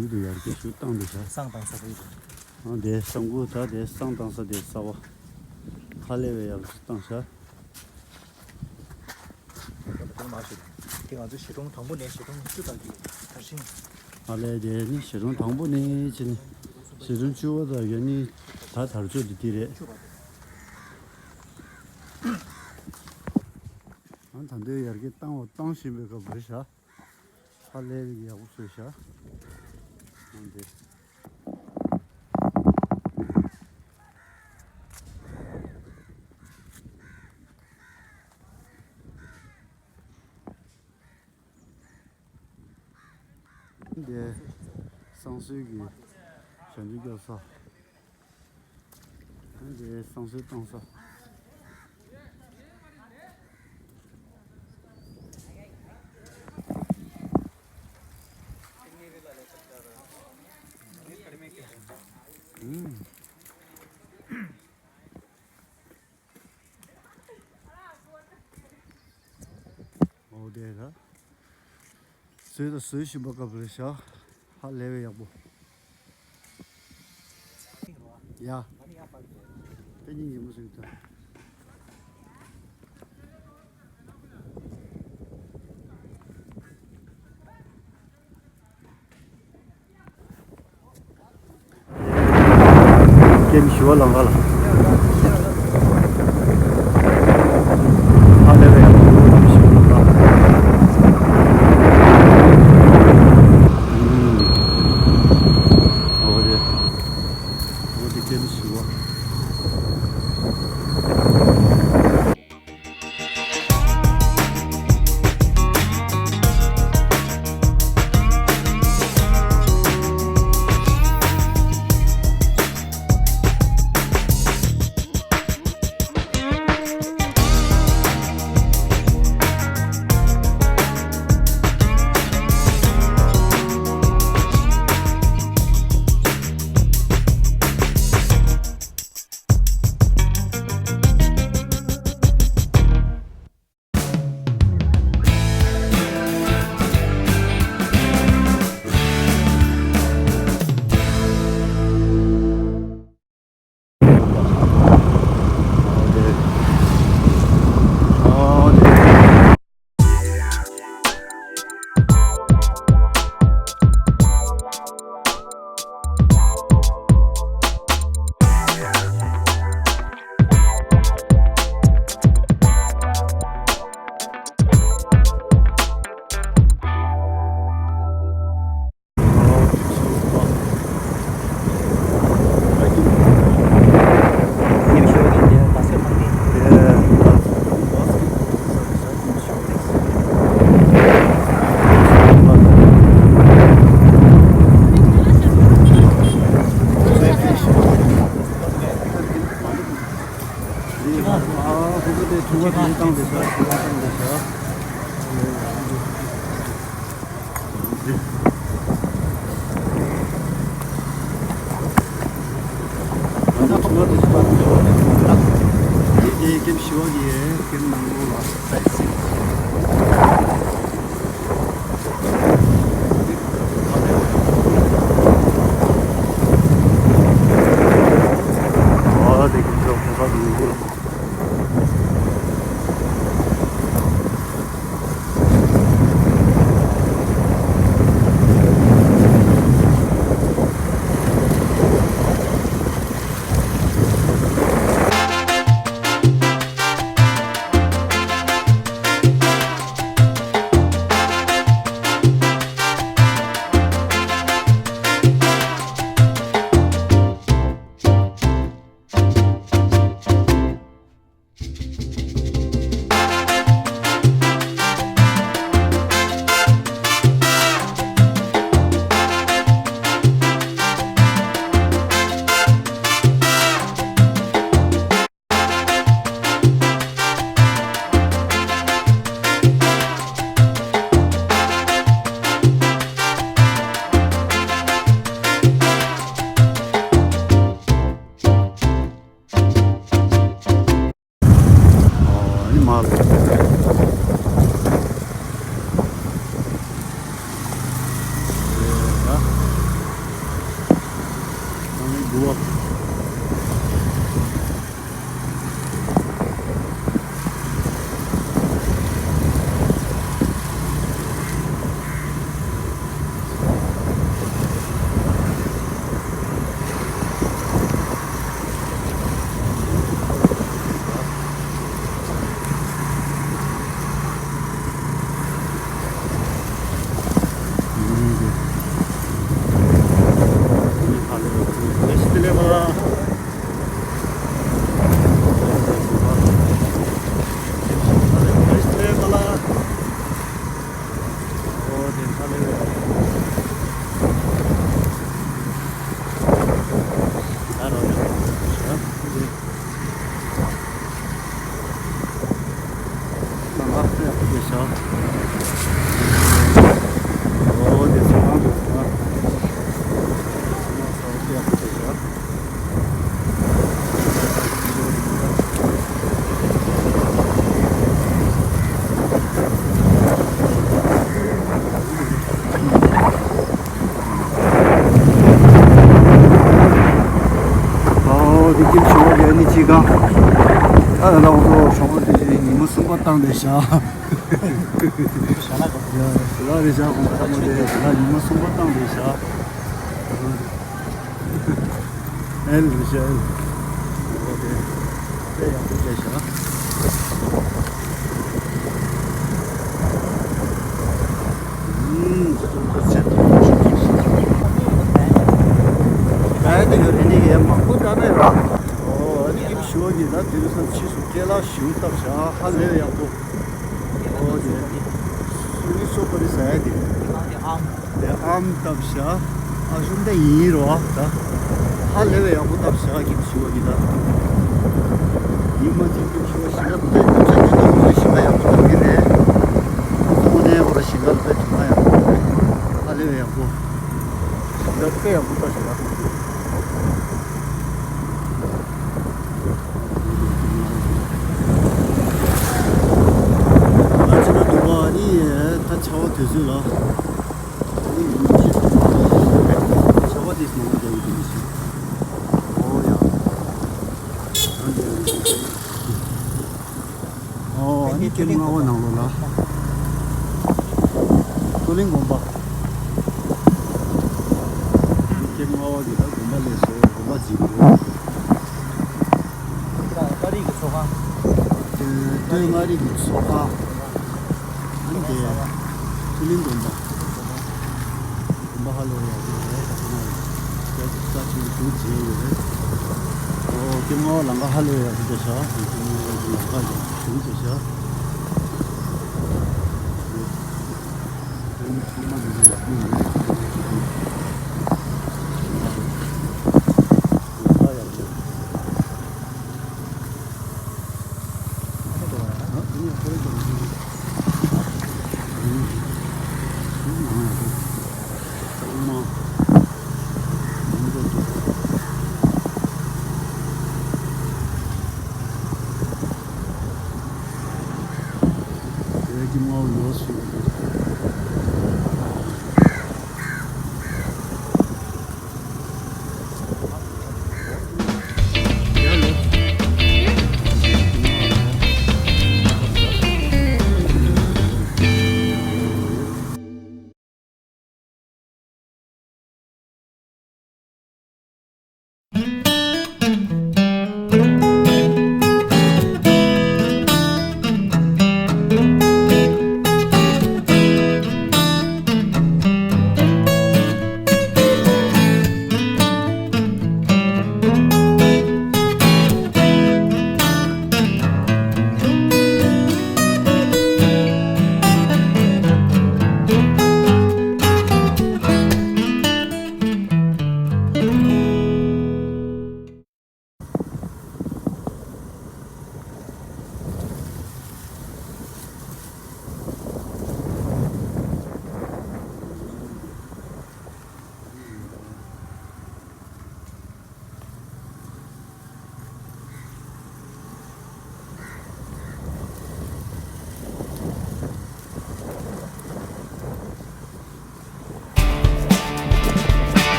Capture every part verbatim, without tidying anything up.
ཡུལ་དུ་ཡར་རྒྱས་ཤུགས་བཏང་འདུག་ཤག་བསང་བཏང་ས་རེད། ཨ་དེ་བསང་ཁུག་ད་དེ་བསང་བཏང་ས་དེ་གསར་པ་ཧ་ལས་པའི་ཡག་པོ་ཞིག་བཏང་ཤག་དེ་ང་ཚོ་བྱེ་སྒྲོམ་དང་པོ་ནས་བྱེ་སྒྲོམ་བཅུ་དང་གི་དར་ཤིང་། ཨ་ལས་དེ་ནི་བྱེ་སྒྲོམ་དང་པོ་ནས་བྱེ་ནི་བྱེ་སྒྲོམ་བཅུ་པ་དང་ཡོད་ནི་ད་དར་ལྕོག་དེ་དེ་རེད། ཨ་ད་འདོད་ཡར་རྒྱས་བཏང་བ་བཏང་བཞིན་པའི་སྐབས་རེད་ཤག་ཧ་ལས་པའི་ཡག་པོ་བཟོས་ཤག་ཨ་འདི། འདི་བསང་གསོལ་གྱི་ཞལ་འདོན་རྒྱག་ས། འདི་བསང་གསོལ་བཏང་ས། ཨུམ། འོ་དེ་ལ། བཟོས་དང་བཟོ་བཞིན་པ་སྐབས་རེད་ཤག་ཧ་ལས་པའི་ཡག་པོ། ཡ། དེ་སྙིང་རྗེ་མོ་བཟོས་ད། ཀེམ་ཞི་བ་ལང་ཀ་ལ། ཨ་ལེ་ལེ། ཀེམ་ཞི་བ་ལང་ཀ། ཨོ་རེད། ཨོ་དེ་ཀེམ་ཞི་བ། ང་ཚོ་ཚོང་པ་དེ་ཚོ་ད་དེ་ཀེམ་ཞི་བ་གི་ཀེམ་ནང་ལོགས་ལ་སའི་སི། ཨ་དེ་ཀེམ་ཞི་བ་ཁོང་ཁ་དུ་ཡོང་གི་ལ། ཞོགས་ཀྱི་ཨ་ནི་གཅིག་ག་ཨ་ལ་ལ་འོ་ཞོགས་པ་དེ་ཉི་མ་གསུམ་པ་བཏང་དེ་ཤག་ཞོགས་ལ་རེ་ཞག་གོང་ཁ་མོ་དེ་ལ་ཉི་མ་གསུམ་པ་བཏང་དེ་ཤག་ཨེལ་རེད་ཤག་ཨེལ། འོ་དེ་དཔེ་ཡག་པོ་བྱས་ཤག་ཨུམ། ཨ་དེ་ཡོད་རེད་ནི་ཡ་མང་པོ་འདྲ་ན་ཡོད། འོ་ཨ་ནི་ཀིམ་ཞུ་བ་གི་ད་དེ་རིང་སང་ཕྱིས་སུ་སྐེ་ལ་ཞུ་བཏབ་ཤག་ཧ་ལས་ཡག་པོ། འོ་དེ་སུ་ནི་སོ་པ་རི་ཟ་ཡ་དེ། དེ་ཨམ་བཏབ་ཤག་ཨ་ཞུམ་ད་ཡིན་རོ་ད། ཧ་ལས་པའི་ཡག་པོ་བཏབ་ཤག་ཀིམ་ཞུ་བ་གི་ད། ཡིན་མ་ཅིག་ཀིམ་ཞུ་བ་ཞིང་ཁ་དཔེ་ཀིམ་ཆ་ཀིམ་ཆ་ཀིམ་ཆ་ཞིང་ཁ་ཡག་པོ་བཏབ་གི་རེད། ཁོང་ནས་ཁོ་ར་ཞིང་ཁ་དཔེ་དུ་མ་ཡག་པོ་རེད། ཧ་ལས་པའི་ཡག་པོ། ཞིང་ཁ་དཔེ་ཡག་པོ་བཏབ་ཤག་ང་ཚོ་ལ་འདུག་པ་ནི་ད་ཆར་པ་དུས་ཚོད་ལ། ཨོ་ཡ། ཨོ་ཨ་ནི་ཀེམ་ལྔ་པ་ནང་ལོགས་ལ། ཏོ་ལིང་དགོན་པ། ཀེམ་ལྔ་པ་འདི་ལ་དགོན་པ་སླེབས་སོང་། དགོན་པ་འཛིན་དགོས། ཀ་རིག་གི་ཚོགས་ཁང་། སྟོད་མངའ་རིས་ཀྱི་ཚོགས་ཁང་། ཨ་ནི་དེ་ཏོ་ལིང་དགོན་པ། དགོན་པ་ཧ་ལས་ཡག་པོ་རེད། ད་ཅིག་ཏུ་འདུག་བྱས་ཡོད་རེད། ཨོ་ཀེམ་ལྔ་པ་ལམ་ཁ་ཧ་ལས་ཡག་པོ་བྱས་ཤག་ཀེམ་ལྔ་པ་ལམ་ཁ་ཡག་པོ་བྱས་ཤག་ཡ། འབྲས་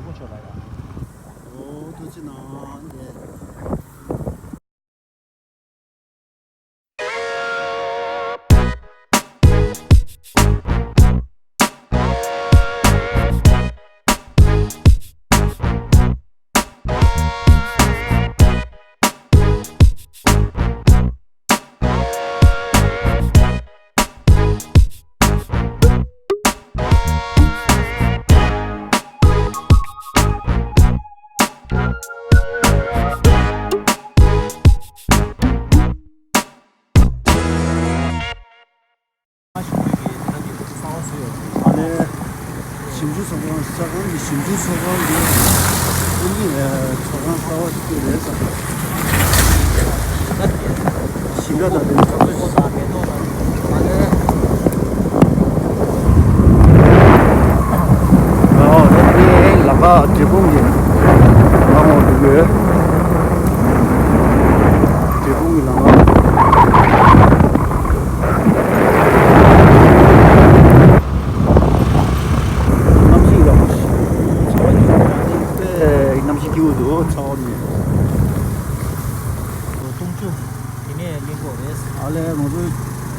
སྤུངས་ཕྱོགས་ལ་ཡ། ཨོ་ཐུགས་རྗེ་གནང་། ཚོགས་ཁང་གི་ཞིབ་འཇུག་ཚོགས་ཁང་གི་ཨ་ནི་ཚོགས་ཁང་གསར་པ་ཞིག་རེད་ས། ཞིང་ཁ་དང་དེ་ཚོགས་ཨོ་རེད་དེ་ལམ་ཁ་འབྲས་སྤུངས་ཀྱི་ལམ་འོག་འགྲོ་གི་ཡོད། འབྲས་སྤུངས་ཀྱི་ལམ་ཁ། གནམ་གཤིས་ཡག་པོ་ཞིག་ཚ་བ་ཉིན་མོ་ཡང་ནི་དཔེ་གནམ་གཤིས་སྐྱིད་པོ་འདུག་ཚ་བ་མེད། ལོ་སྟོང་བཅུ་དེ་ནས་གླིང་སྐོར་རེད། ཨ་ལས་ང་ཚོ་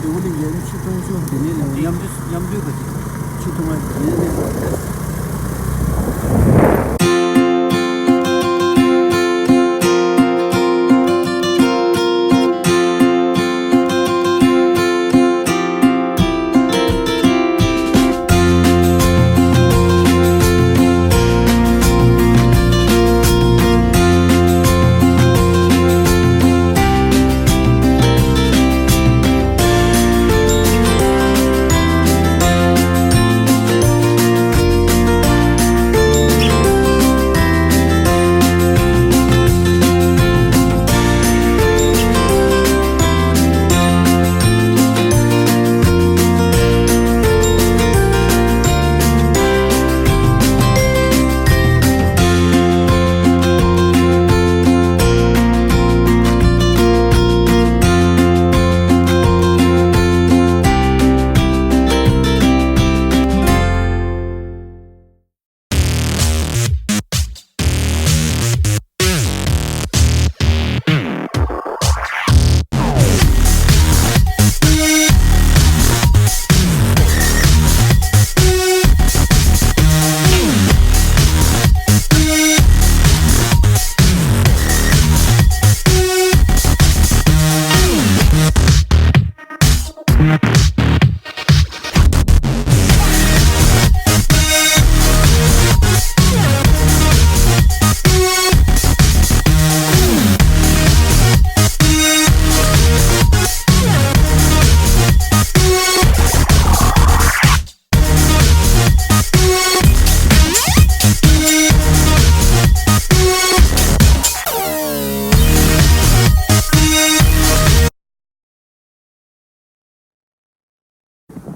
ལེའུ་གླིང་གི་ཆུ་འཐུང་ཆུ་དེ་ནས་ལེའུ་མཉམ་འདུས་མཉམ་འདུས་དང་ཆུ་འཐུང་བ་དེ་ནས་གླིང་སྐོར་རེད།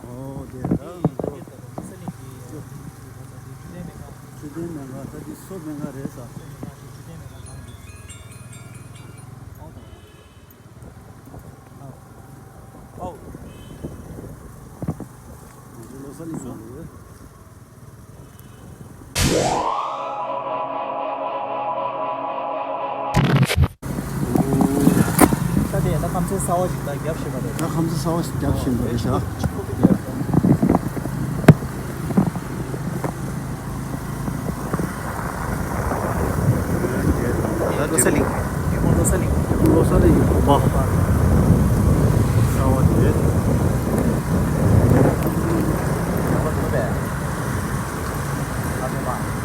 ཨོ་དེ་ད་ང་ཚོ་མཆོད་རྟེན་སྨན་ཁང་ད་འདི་སོ་སྨན་ཁང་རེད་ས། ཨོ། ང་ཚོ་བློ་གསལ་གླིང་ཁ་ལ་ཡོད། ད་དེ་ད་ཁམས་ཚན་གསར་པ་ཞིག་ད་རྒྱབ་བཞིན་པ་རེད། ད་ཁམས་ཚན་གསར་པ་ཞིག་རྒྱབ་བཞིན་པ་རེད་ཤག་ད་བློ་གསལ་གླིང་། བློ་གསལ་གླིང་། བློ་གསལ་གླིང་གི་དགོན་པ་གསར་པ་དེ་རེད།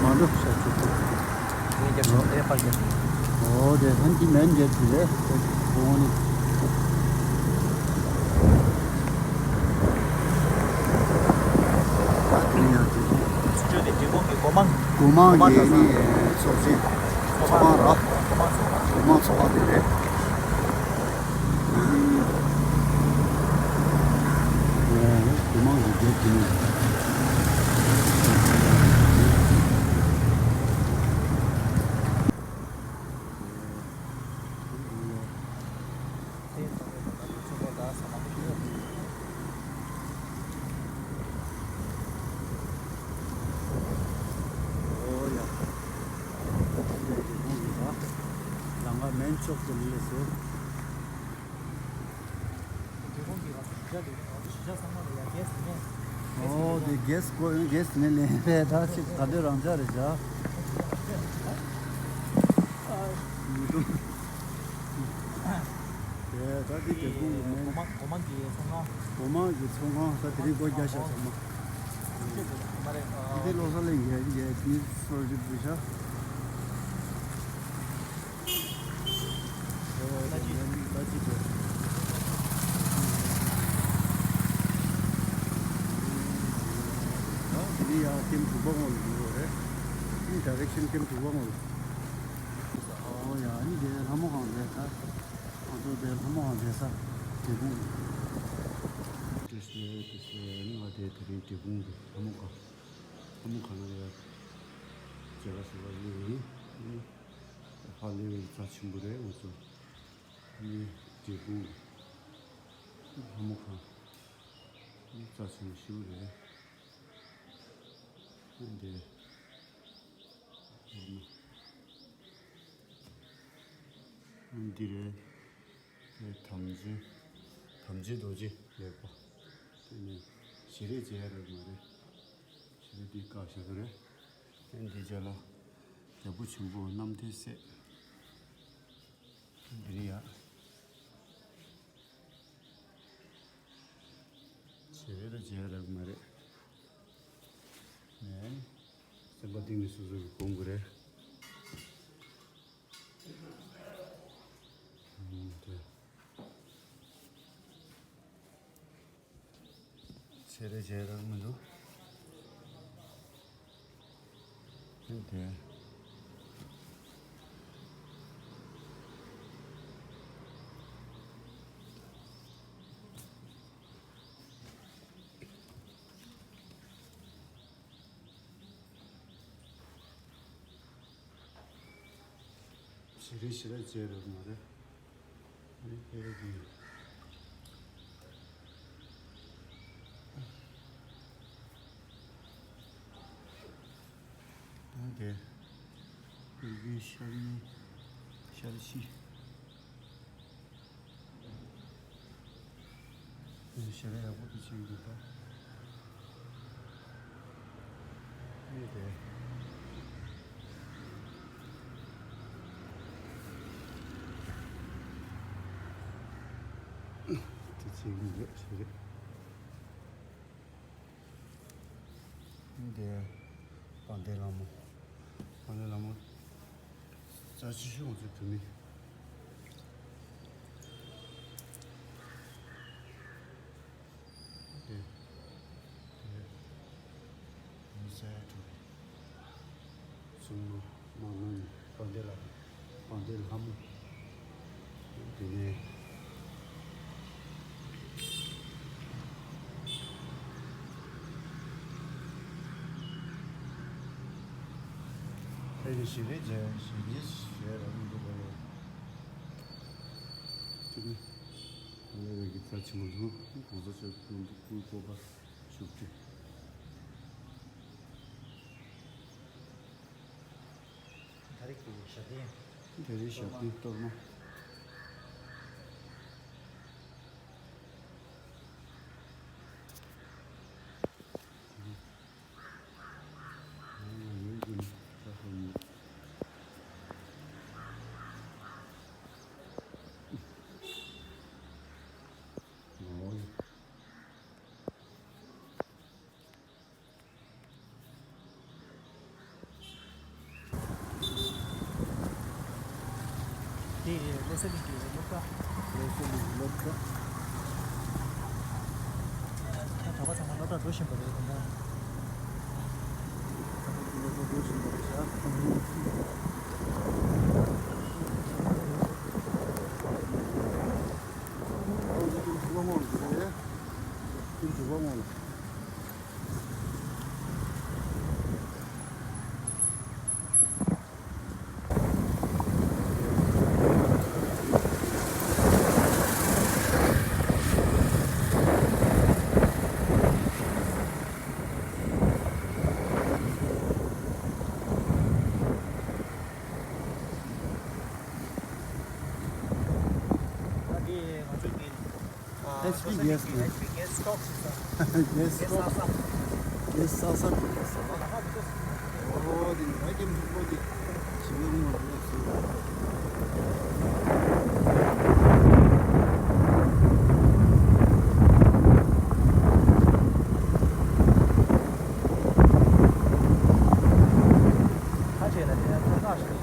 མ་འགྲོ་ཤག་ཅིག་ངས་རྒྱབ་ཤིག་ངས་ཕར་རྒྱབ་ཤིག་ཨོ་དེ་ཧན་གྱི་མན་རྒྱབ་ཤིག་རེད། དེ་གོང་ནི། ད་དེ་ཡང་དེ་ཚོ་ཚུར་བསྐྱོད་དེ་འབྲས་སྤུངས་ཀྱི་སྒོ་མང་། སྒོ་མང་གི་ནི་ཚོགས་ཆེན་ཚོགས་ཁང་ར། སྒོ་མང་ཚོགས་ཁང་། སྒོ་མང་ཚོགས་ཁང་དེ་རེད། དེ་ནི་ཨོ་སྒོ་མང་གི་རྒྱབ་དེ་ནི། ཨོ་ཡ། ལམ་ཁ་མན་ཆོག་ཏུ་ལུས་སོ། ཨོ་དེ་གེས་གོ་གེས་ནས་ལེན་པས་ད་ཅིག་ག་དུས་རང་འཇགས་རེད་བྱ། མི་འདུག་དེ་ད་འདི་རྒྱ་ཁུང་གི་མེན། གོ་མ་གོ་མ་གི་ཚོང་ཁང་། གོ་མ་གི་ཚོང་ཁང་ད་དེ་རིང་སྒོ་རྒྱག་ཤག་ཚང་མ། མ་རེད། འདི་ལོ་གསར་ལས་འགལ་འགལ་འདི་སོར་འདི་བུ་ཤག་ཨོ་ད་ཅི་ད་ཅི་དེ། ད་འདི་ཡང་ཐེམ་དྲུག་པ་འོང་འདུག་རེད། ཌའི་རེག་ཤན་ཀེམ་དུ་བ་མོ། ཨོ་ཡ། ཨ་ནི་དེ་ལྷ་མོ་ཁང་དེ་ད། ང་ཚོ་དེ་ལྷ་མོ་ཁང་དེ་ས་དེ་བུ། དེ་སེ་དེ་སེ་ནི་ང་དེ་དེ་རིང་དེ་བུ་གི་ལྷ་མོ་ཁང་། ལྷ་མོ་ཁང་ན་ཡ། མཇལ་ཁ་ཞུ་བ་ཡིན། ཨ་ནི་ཧ་ལས་པའི་རྩ་ཆེན་པོ་རེད། ང་ཚོ་ཨ་ནི་དེ་བུ་ལྷ་མོ་ཁང་རྩ་ཆེན་པོ་ཞིག་རེད། འདི། འདི་རེད། དམ་ཅན། དམ་ཅན་རྡོ་རྗེ་ལེགས་པ། དེ་ནས་ཞལ་རས་མཇལ་ཡ་རག་མ་རེད། ཞལ་རས་འདི་བཀག་བཞག་གི་རེད། འདི་རྗེས་ལ་རྒྱལ་པོ་ཆེན་པོ་རྣམ་ཐོས་སྲས། འདི་རེད་ཡ། བྱེད་རེད་ད་བྱེད་རག་མ་རེད། ནས། སེམས་པ་གཏིང་ནས་སོ་སོ་གི་སྒོམ་དགོས་རེད། ཨུམ། དེ། བྱེད་རེད་བྱེད་རག་མི་འདུག་དེ། ཞི་རི་ཞི་ར་བྱེད་རོགས་མ་རེད། ཨ་ནི་ཕེ་རེ་གི། ཨ་དེ། ཕེ་རེ་གི་ཤར་ནི། ཤར་ཤི། ཞལ་ལག་ཡག་པོ་དེ་བྱེད་ཀྱི་འདུག་ད། ཨེ་དེ། དེ་བྱེད་ཀྱི་ཡོད་ཞེས་རེད། འདི་དཔལ་ལྡན་ལྷ་མོ། དཔལ་ལྡན་ལྷ་མོ། རྩ་ཆེ་ཤོས་ང་ཚོའི་བོད་མི། འདི། འདི། མི་ས་ཡ་དྲུག་གསུམ་མ་མ་ནང་དཔལ་ལྡན་ལྷ་མོ། དཔལ་ལྡན་ལྷ་མོ། དེ་ནས། ཨེ་ཞི་བའི་རྗེས་ཞི་བའི་ཞེས་རང་འདུག་པ་ཡོད། དེ་ནས་ཨ་ལེ་བའི་གི་རྩ་ཆེན་པོ་འདུག་གོང་ས་མཆོག་གི་སྐུའི་བཀོད་པ་བཞུགས་ཏེ། ད་རེས་ཀྱི་ཞབས་བརྟན། ད་རེས་ཞབས་བརྟན་གཏོར་མ། དེ་བློ་གསལ་གླིང་གི་སློབ་གྲྭ། བློ་གསལ་གླིང་གི་སློབ་གྲྭ། ད་གྲྭ་པ་ཚང་མ་སློབ་གྲྭར་འགྲོ་བཞིན་པ་རེད་ད་ལྟ། སློབ་གྲྭར་འགྲོ་བཞིན་པ་རེད་ཤག་ཨ་དེ་ང་ཚོ་གི་ཨ་ཨེཆ་པི་གེ་སི་ནས། ཨེཆ་པི་གེ་སི་སི་ཊོབ་ཞིག་ས། གེ་སི་སི་ཊོབ། གེ་སི་གེ་སི་གསར་ས། གེ་སི་གསར་ས་གེ་སི་ས། ཨོ་དེ་ནི་ད་ཀྱེ་མི་ཁོ་དེ་ཞིག་ལ་ངོ་མ་ལ་སུ། ཁ་ཆེ་ན་དེ་ན་ཐང་ཀ་ཞིག་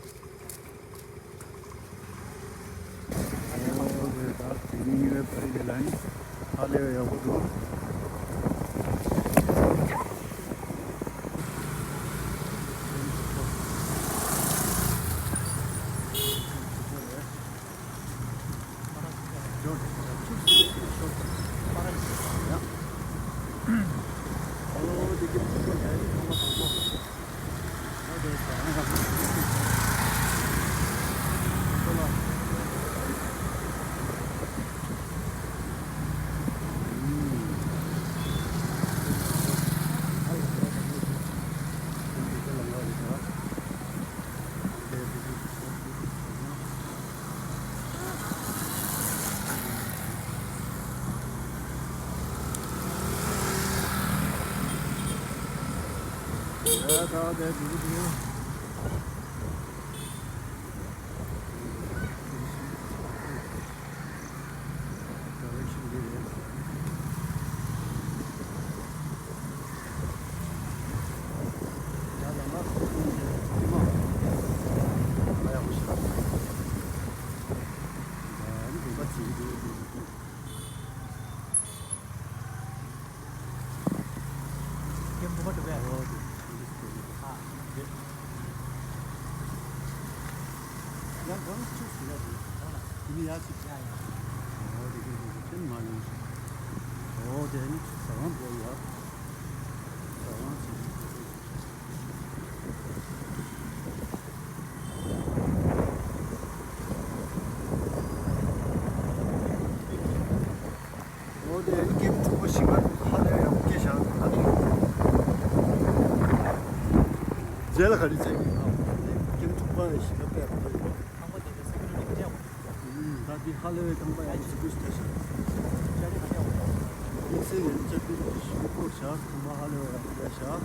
ཨོ་རེད། ད་དེ་རིང་ངའི་བར་གྱི་ལན་ཧ་ལས་ཡག་པོ་འདུག Direction འདི་རེད། ཡ་ལ་ལ་ཁོ་ཁོ་ནས་ཁོ་མ་ཁ་ཡག་པོ་ཞིག་ཨ་ནི་དགོན་པ་བྱེད་ཀྱི་འདུག་འདུག་འདུག་ཀེམ་བུ་མ་འགྲོ་བས། ཨོ་དེ་དེ་དེ་ཨ་དེ། ཡང་གང་ཅུ་ཟེར་ཡ་དེ། གང་ལ། དེ་ནི་ཡ་ཅིག་ཡ་ཡ། ཨོ་དེ་དེ་དེ་དེ་ཅན་མ་ཡོང་ཞིག་ཨོ་དེ་ནི་ཟ་ཁང་འགྲོ་ཡ། ཟ་ཁང་ཅིག་འོ་དེ་ཀེམ་དྲུག་པ་ཞིག་ང་ཧ་ལས་ཡག་པོ་སྐྱེས་བཞག་ད་དེ། རྗེས་ལ་ག་རེ་བྱས་ཀྱི་ཡོད་ན། ཀེམ་དྲུག་པ་ཞིག་ལ་དཔེ་ཡག་པོ་སྐྱེས་ཡོད། ད་དེ་ཧ་ལས་པའི་རྐང་པ་ཡག་པོ་ཞིག་སྐྱེས་བཞག་དམིགས་བསལ་ཡང་ལྕགས་རི་ཞིག་པོ་བཞག་ཁང་པ་ཧ་ལས་པ་ཡག་པོ་སྐྱེས་བཞག་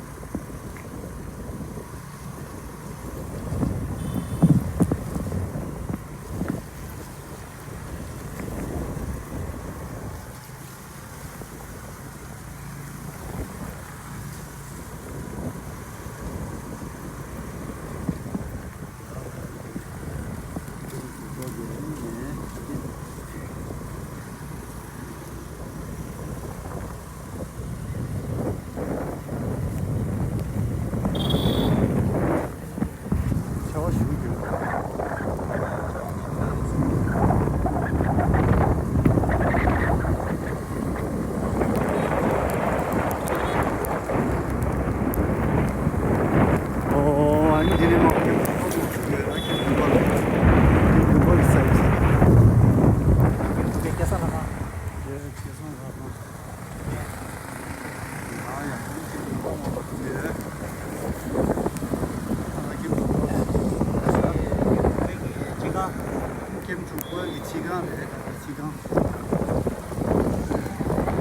ཆར་པ་ཞུ་གི་ཡོད། ཨོ། ཨ་ནི་དེ་ནས་མ་ཁེམ་ཁྲུག་པ་ཞིག་ཡོད་ན་ཁེམ་ཁྲུག་པ་ལ། ཁེམ་ཁྲུག་པ་གི་སའི་ཛི། ཁེམ་ཁྲུག་པའི་སྐལ་བཟང་ལྷ་ཁང་། ཁེམ་ཁྲུག་པའི་སྐལ་བཟང་ལྷ་ཁང་། ཡ་ཡ། ཁེམ་ཁྲུག་པ་མང་པོ་འདུག་གས། ཨ་ན་ཁེམ་ཁྲུག་པ་ཁེམ་ཁྲུག་པ་གི་ཁྲིད་ཁང་རེད། ད་ཁྲིད་ཁང་།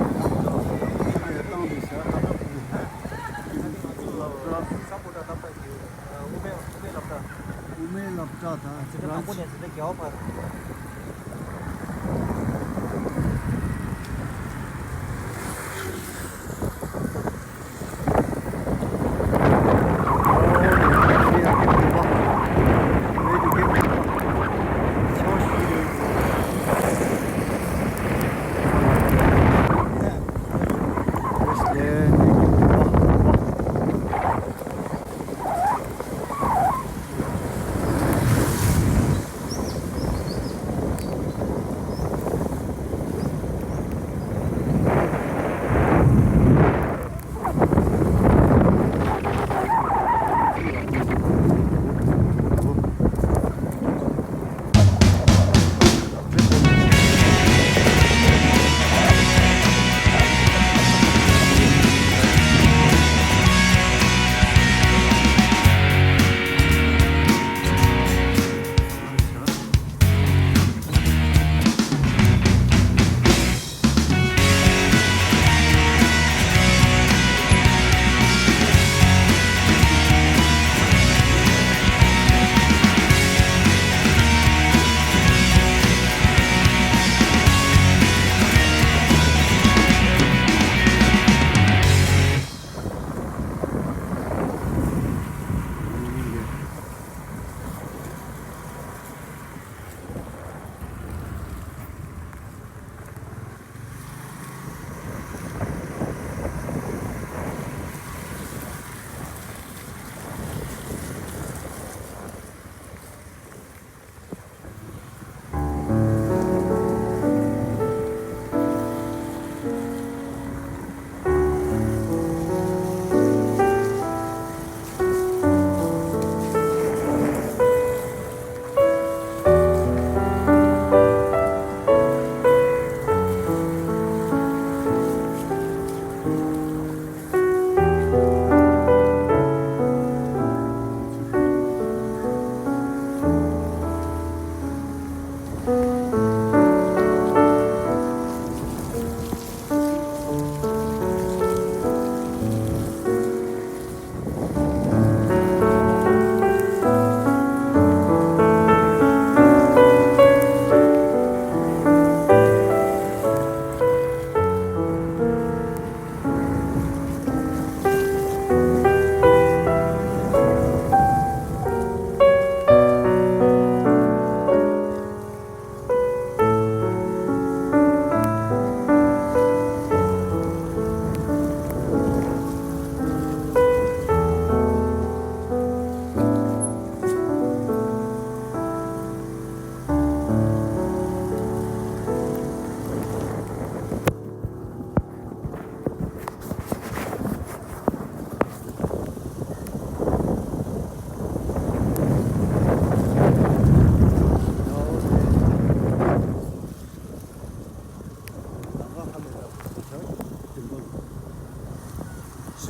ཁེམ་ཁྲུག་པ་ཡ་བཏང་འདུག་ས། ད་ད་ཁེམ་ཁྲུག་པ་སློབ་གྲྭ། དབུ་མའི་སློབ་གྲྭ། དབུ་མའི་སློབ་གྲྭ་དང་འཛིན་གྲྭ་དང་པོ་ནས་འཛིན་གྲྭ་བརྒྱད་པ་བར།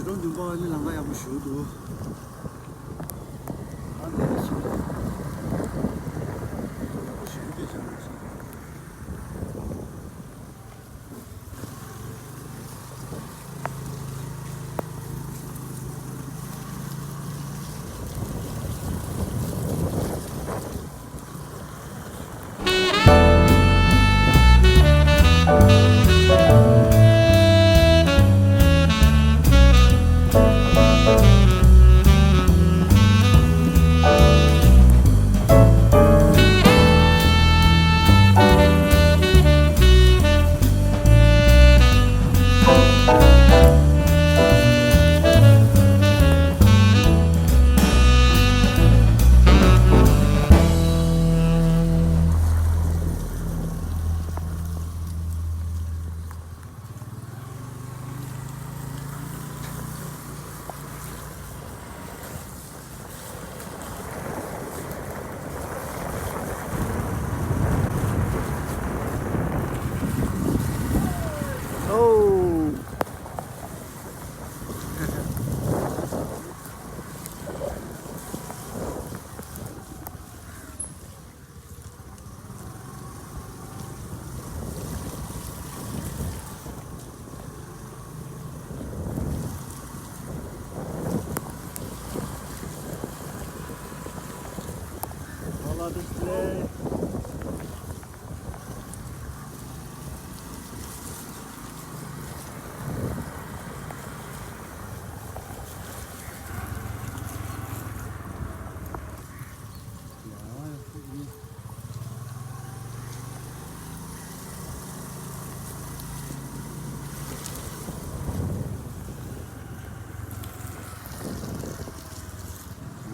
ལོ་བདུན་པ་ནི་ལམ་ཁ་ཡག་པོ་ཞིག་འདུག་ཨ་འདི་ལ་ཞིག་ཡག་པོ་ཞིག་སྐད་ཆ་མ་ཞིག་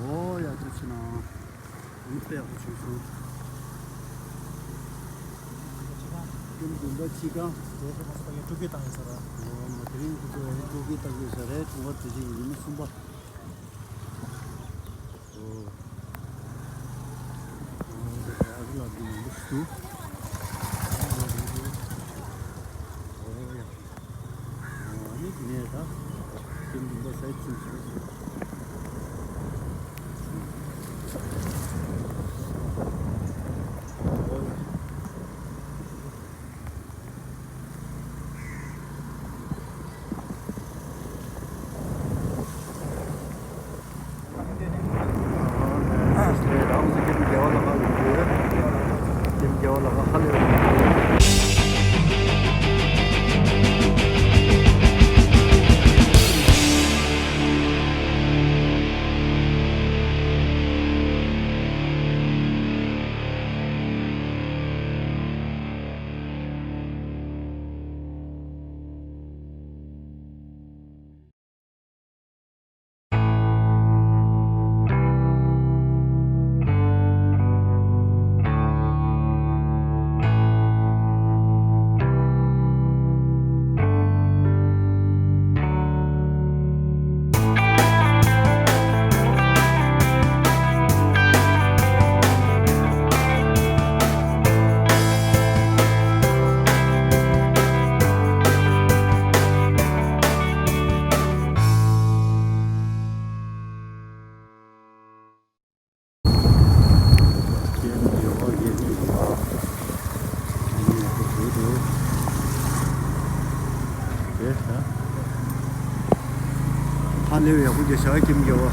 ཨོ་ཡ། ཐུགས་རྗེ་གནང་། ཨ་ནི་དཔེ་ཡག་པོ་བྱུང་སོང་། ཀེམ་བདུན་པ་གཅིག་ག་ཨོ་མ་དེ་རིང་ཁོ་ཚོ་ཡང་སྤྲོ་སྐྱིད་བཏང་ཡོད་ས་རེད། ཨོ། ཨོ། ཨོ་དེ་ཨ་ཁུ་ལགས་འདི་མང་པོ་ཞིག་འདུག་ཨོ་ཡ། ཨོ་ཨ་ནི་དེ་ནས་ད་ཀེམ་བདུན་པ་སའིཊ་སིན་བྱེད་ཀྱི་འདུག་ཨོ་ཡ། ཀེམ་རྒྱལ་བ་རྒྱལ་ནི་རེད། ཀེམ་ཡག་པོ་བཟོས་འདུག་དེ་ད། ཧ་ལས་པའི་ཡག་པོ་རྒྱག་བཞག་ཀེམ་རྒྱལ་བ།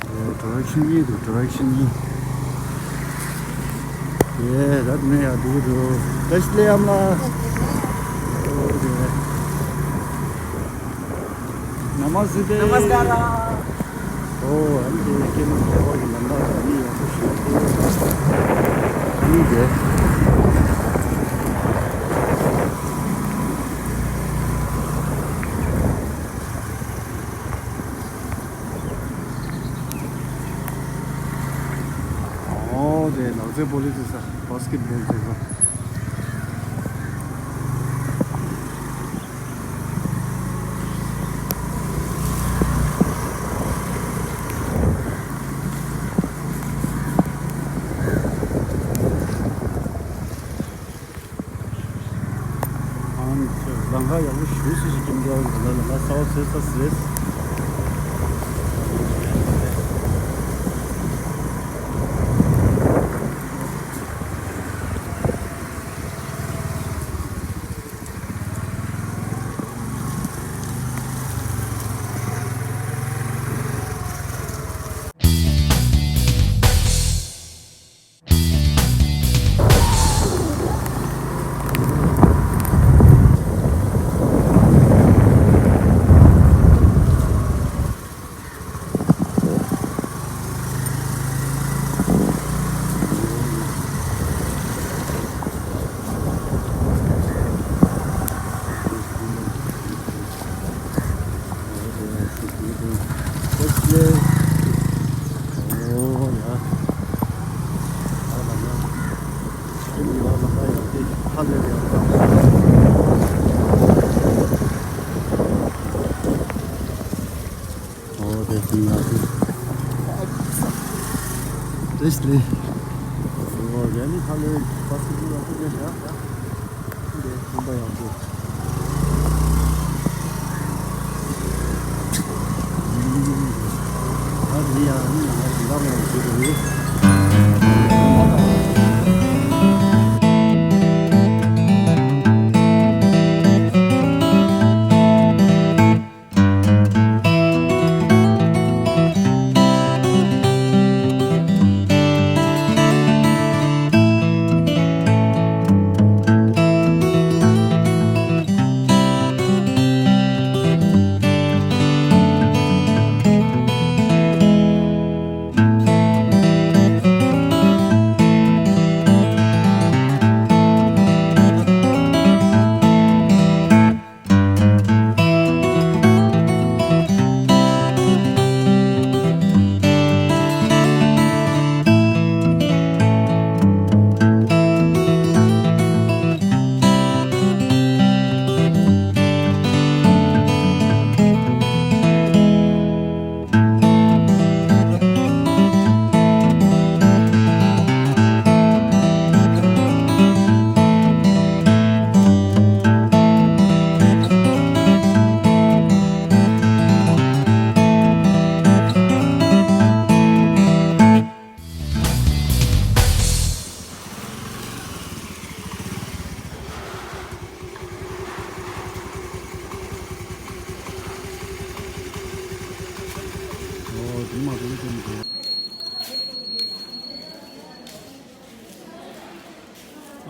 ཨོ། ཌི་རེག་ཤན་གཉིས་འདུག་ཌི་རེག་ཤན་གཉིས། ཡེ། ད་དེ་ནས་ཡར་འགྲོ་གི་འདུག་བཀྲ་ཤིས་བདེ་ལེགས་ཨ་མ་ལགས། ཨོ་དེ། ནམ་སྐར། ནམ་སྐར། ཨོ་ཨ་ནི་དེ་ཀེམ་རྒྱལ་བ་གི་ལམ་ཁ་ཨ་ནི་ཡག་པོ་ཞིག་འདུག་ཨ་ནི་དེ། ཨོ་དེ་ནགས་ཚལ་སྤོ་ལོ་རྩེ་ས། བྷ་སི་ཀེ་ཊི་བོལ་རྩེ་ས། ལམ་ཁ་ཡག་པོ་ཞེ་པོ་ཅིག་ཅིག་འདུག་ལམ་ཁ་གསར་པ་བཟོས་ཚར་ཟེར། ཨོ་དེ་ཡིན་ཡག་གི། བཀྲ་ཤིས་བདེ་ལེགས། ཨོ་རེ་ནི་ཁ་ལོས་པ་སི་ཀི་ཡག་པོ་རེད་ཤག་འདི་ཁང་པ་ཡག་པོ། ཨ་ནི་ཡང་ནི་ང་ཞིང་ཁ་མང་བོ་ཞིག་རེད།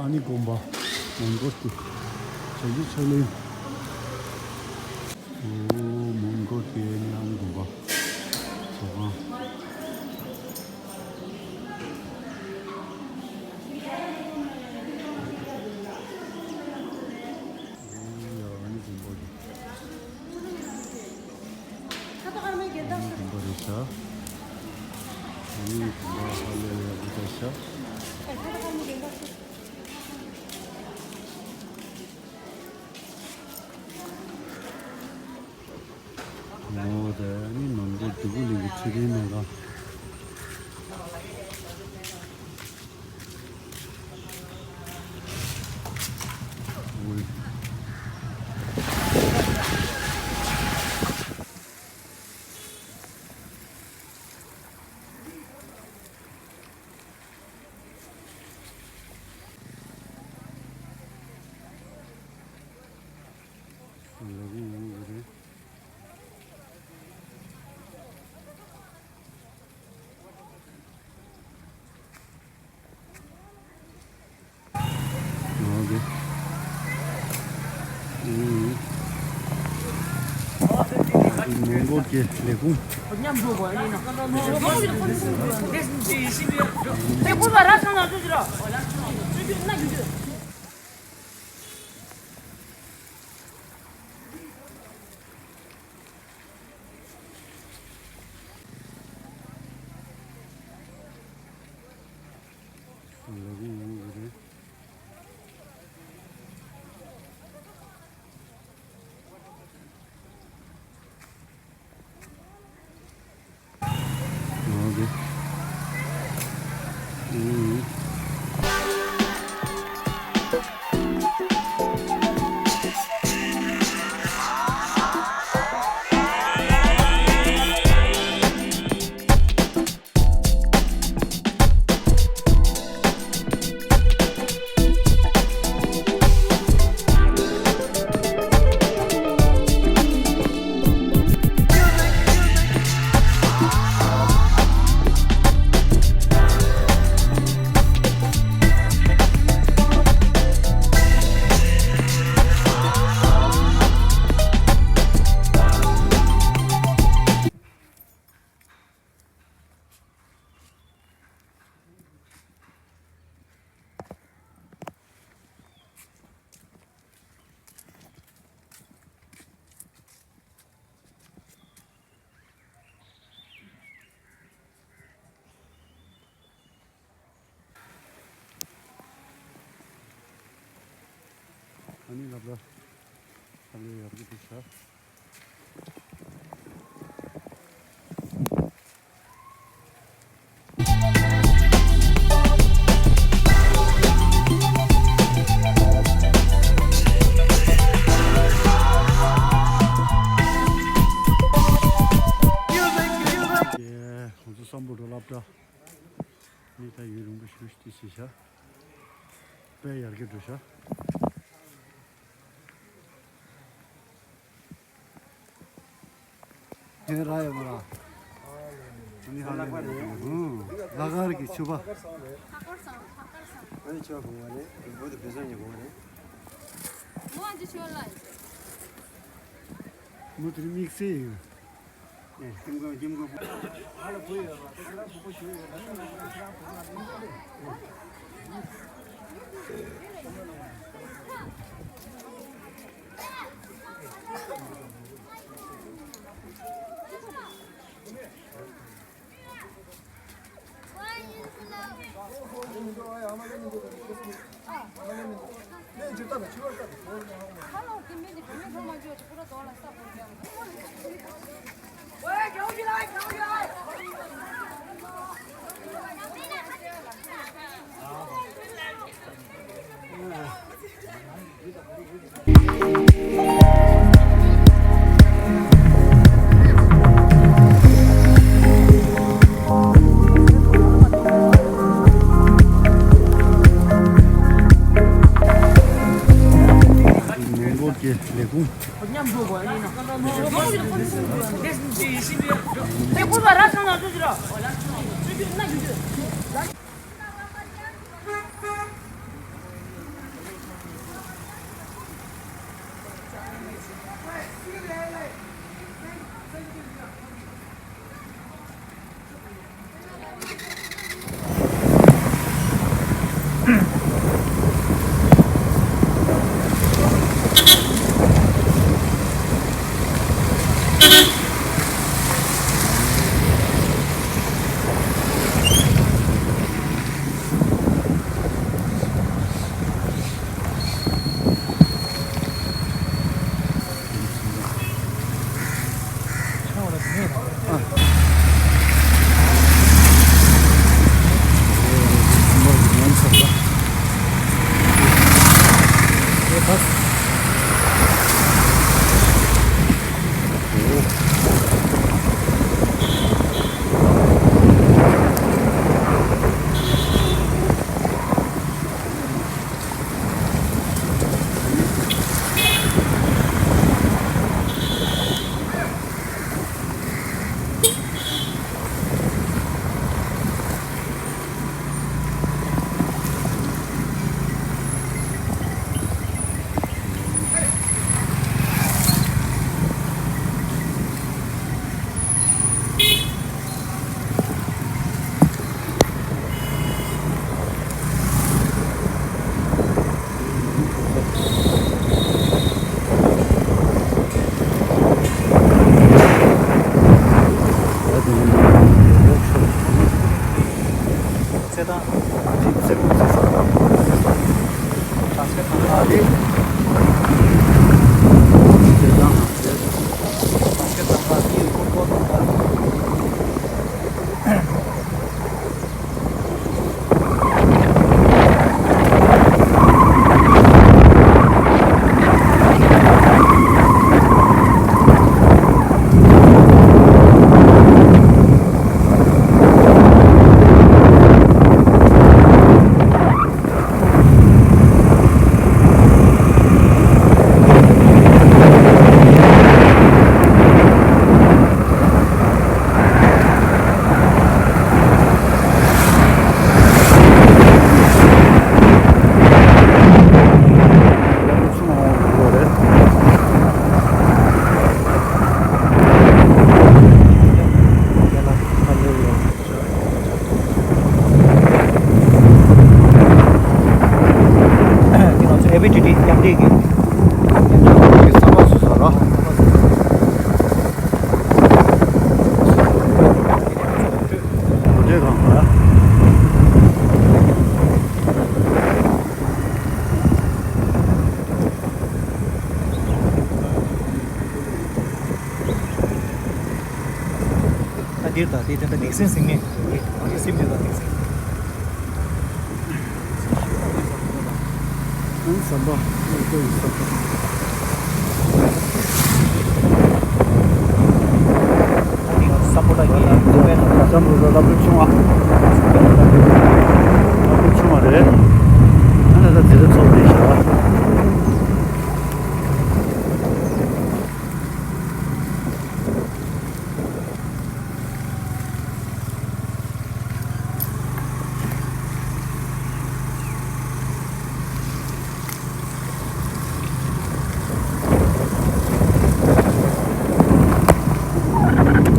ཨ་ནི་དགོན་པ། མོན་གྷོ་དེ། བྱང་ཆུབ་ཕྱག་ལེན། ཨོ་མོན་གྷོ་དེ་ནི་ཨ་ནི་དགོན་པ། ཟ་ཁང་། ཨོ་ཡ་ཨ་ནི་དགོན་པ་དེ། དགོན་པ་རེད་ཤག་ཨ་ནི་དགོན་པ་ཧ་ལས་ཡག་པོ་ཆགས་ཤག་ཨོ་དེ་ནི་མོན་གྷོ་སྒྲུབ་ཕུག་གླིང་གི་ཁྲི་རིང་ནང་ལ། ཨོ། ལ་གུང་ཡོང་གི་རེད། ཨོ་དེ། ཨུམ། མོན་གྷོ་གི་ལས་ཁུངས། ལ་གུང་ཡོང་གི་རེད། ཨོ་དེ། ཨུམ། ལ། ཨ་ལས་ཡར་གི་དུ་ཤ། ཁོང་ཚོ་སམ་བྷོ་ཊ་སློབ་གྲྭ་ནི་ད་ཡུན་རིང་པོ་ཞིག་ཏི་སི་ཤ། དཔེ་ཡར་གི་འགྲོ་ཤ། ཁྱེད་ར་ཡོད་མ་ར། ནི་ཧ་ལས་ཡོད། ལ་གར་གི་ཆུ་པ། ཨ་ནི་ཆུ་པ་གོང་བ་རེད། བོད་དུ་བེ་སོང་ཉི་གོང་བ་རེད། མོ་དེ་དམིགས་བསལ་ཡོད། མོན་གྷོ་གི་ལས་ཁུངས། འདིར་ད་དེ་དེ་འདྲ་སྡིག་སྲིན་ཟིན་ནས་ང་ཚོ་སེམས་འདིར་ད་སྡིག་སྲིན། ཨང་ཟམ་པ་ཨང་ཀོ་ཡི་ཟམ་པ། ཨ་ནི་ང་ཚོ་ས་པོ་ཏ་གི་ཨ་ཟམ་པ་ཟམ་པ་ལ་ཕུག་ཆུང་བ། ལ་ཕུག་ཆུང་བ་རེད། ཨ་ན་ད་དེ་ཚོ་ཚོགས་རེད་ཤག་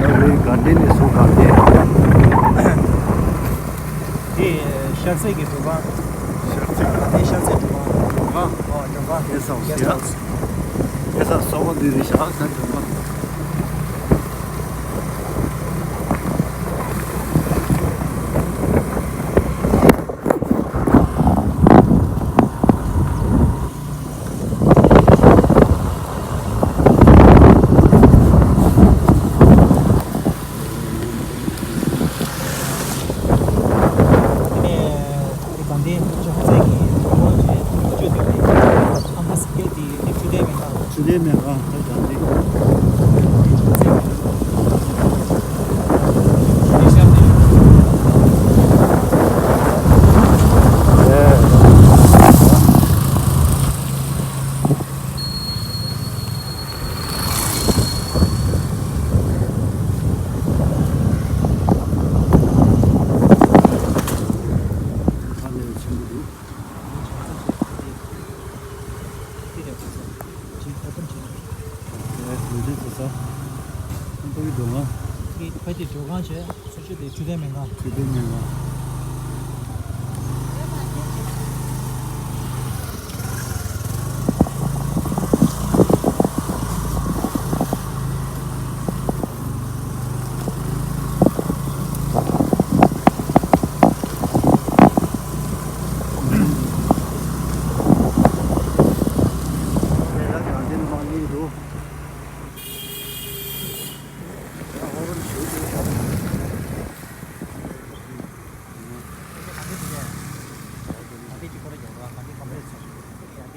ད་རེས་དགའ་ལྡན་ནས་བཟུང་དགའ་ལྡན། དེ་ཤར་རྩེ་གི་འགྲུལ་ཁང་། ཤར་རྩེ། དགའ་ལྡན་ཤར་རྩེ་འགྲུལ་ཁང་། འགྲུལ་ཁང་། ཨོ་འགྲུལ་ཁང་། གེ་སི་ཧའུ་སི། གེ་སི་ཧའུ་སི། གེ་སི་ཧའུ་སི་སོག་པོ་འདི་རེད་ཤག་ད་འགྲུལ་ཁང་། དེ་ནས་དེ་དགའ་ལྡན་ལྕགས་རྩེ་གི་གྲོང་ཁོངས་ཀྱི་ལོ་མཆོད་དེ་ཨ་མ་སི་ཀེ་དེ་ནི་ཆུ་ལྡན་མེ་ཁང་། ཆུ་ལྡན་མེ་ཁང་ད་དགའ་ལྡན། ཁ་ནས་ཆེན་པོ་འདུག་ཕ་གི་འགྲོ་ང་། ཕ་གི་འགྲོ་ང་བྱས། ཆུ་ལྡན་མེ་ཁང་། ཆུ་ལྡན་མེ་ཁང་།